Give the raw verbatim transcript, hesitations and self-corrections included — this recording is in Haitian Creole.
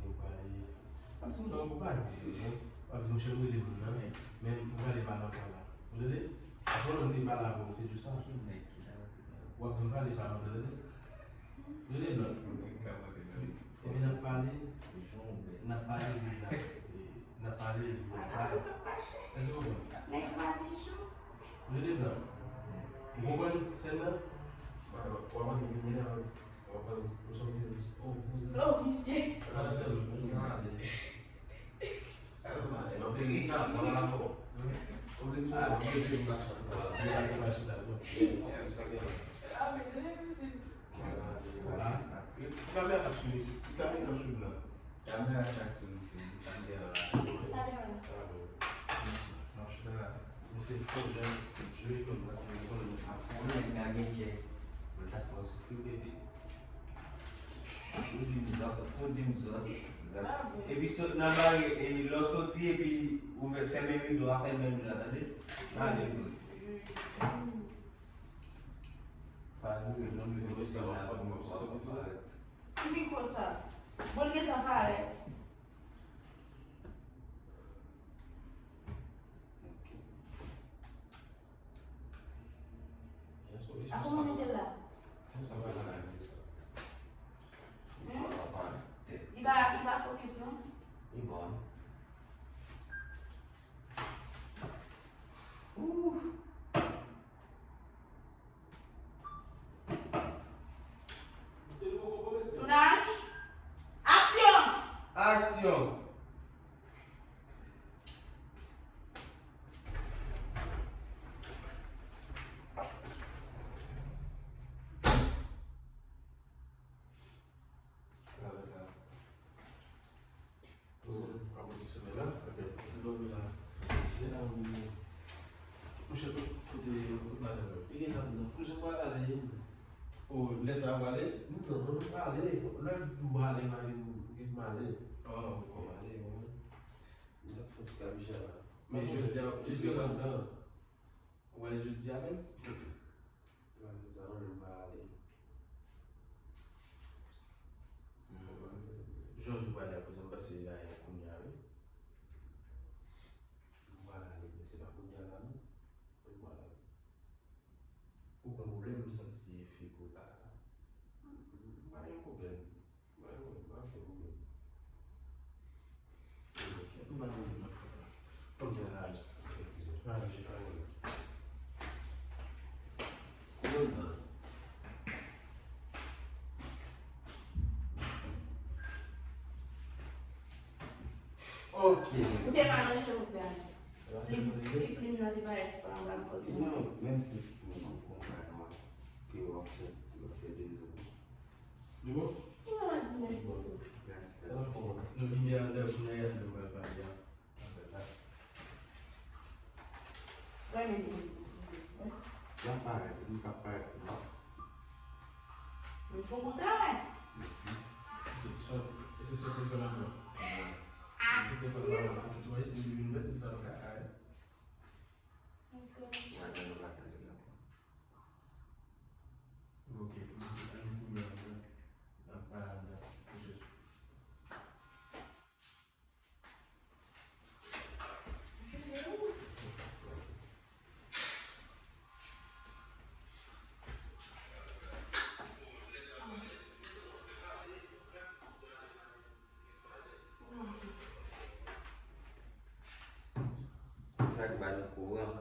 E ou prale, w ap di m non, ou pa gen non. W ap di m chè m rele moun nan, men m prale pa nan kay la. Ou tande? Apre lòt li pale avè w, te di w sa. Ki nèg ki ta rete nan... W ap di m prale pa nan, tande? Rele blan. Ou nèg ka mande nan... Epi n ap pale, n ap pale, n ap, e, n ap pale, n ap pale. Èske w konprann? Nèg madichon. Rele blan. Ou konprann sèn nan? W ap, w ap antre vin gen nan, w ap pale, ou sòti, oh, kouzen. Oh, misye. Sa tèlman ki malè. Sa tèlman malè. Mwen vle gen sa, mwen la fò. Ou vle misye, mwen vle gen machin. Mwen la se machin la, non. Sa gen la. Ah, men, tande, tande. Voilà. Ti kamera k ap swiv isit. Ti kamera k ap swiv la. Kamera sa k sou misye, ti kamera la. Sa devan la. Machin la. Misye fò jan jwe kòm pase li konnen mwen ap fò. Mwen ta gen kè. Mwen ta fè w soufri, bebe. Ou di m zòt, ou di m zòt. Zòt. Epi sot nan bare, e lè w soti, epi ouvè, fèmen rido a, fèmen rido a, tande? Male vre. Ki mikwo sa? Bon, li gentan parèt. A kòman mete l la? Hmm? Li pa, li pa fokis non. Tounaj. Aksyon! Aksyon! Kouzen, w ap rete somèy la? Ok. Dòmi la. Se la ou ye. Monchè, kote, kote madanm nan? Li gen la anndan. Kouzen, m pral ale. O, lè sa a w prale? Non, non, m prale. Lè m prale, m ale, m gen m ale. O, ok. M ale, wi. M t ap fè yon ti kabicha la. Men jodi a, jodi a anndan. Ou wè jodi a menm? Malezan, nou pa ale. Jan w di w prale a, kouzin, m panse li la ye kounye a, wi. M pral ale, men se pa kounye a la, non. Mwen pral ale. Ou konn pwoblèm, m santi figo la. M pa gen pwoblèm. Ok. Ou te ka ranje ou pè. Li, ti plim nan te parèt pa anba m konsa. Non, menm si plim nan konn pa nwa, ke w ap fè, w ap fè de zòn. Li bon? Ou pa di mèsi tou. Mèsi. Sa fò. Nou vini anndan, pou nou al anndan, nou pral pale a. Anndan la. Wè, men li. L ap parèt, li p ap parèt non. Men fò konn travay. Se sòt, se sòt li fè la non. Aksyon. Li vin mèt tout sa nan kaka, wi. Ok. Madanm nan pa tande la. Ok, pou se ann fouye anndan. N ap pale anndan. Ok. Sa ki ba nou kouran.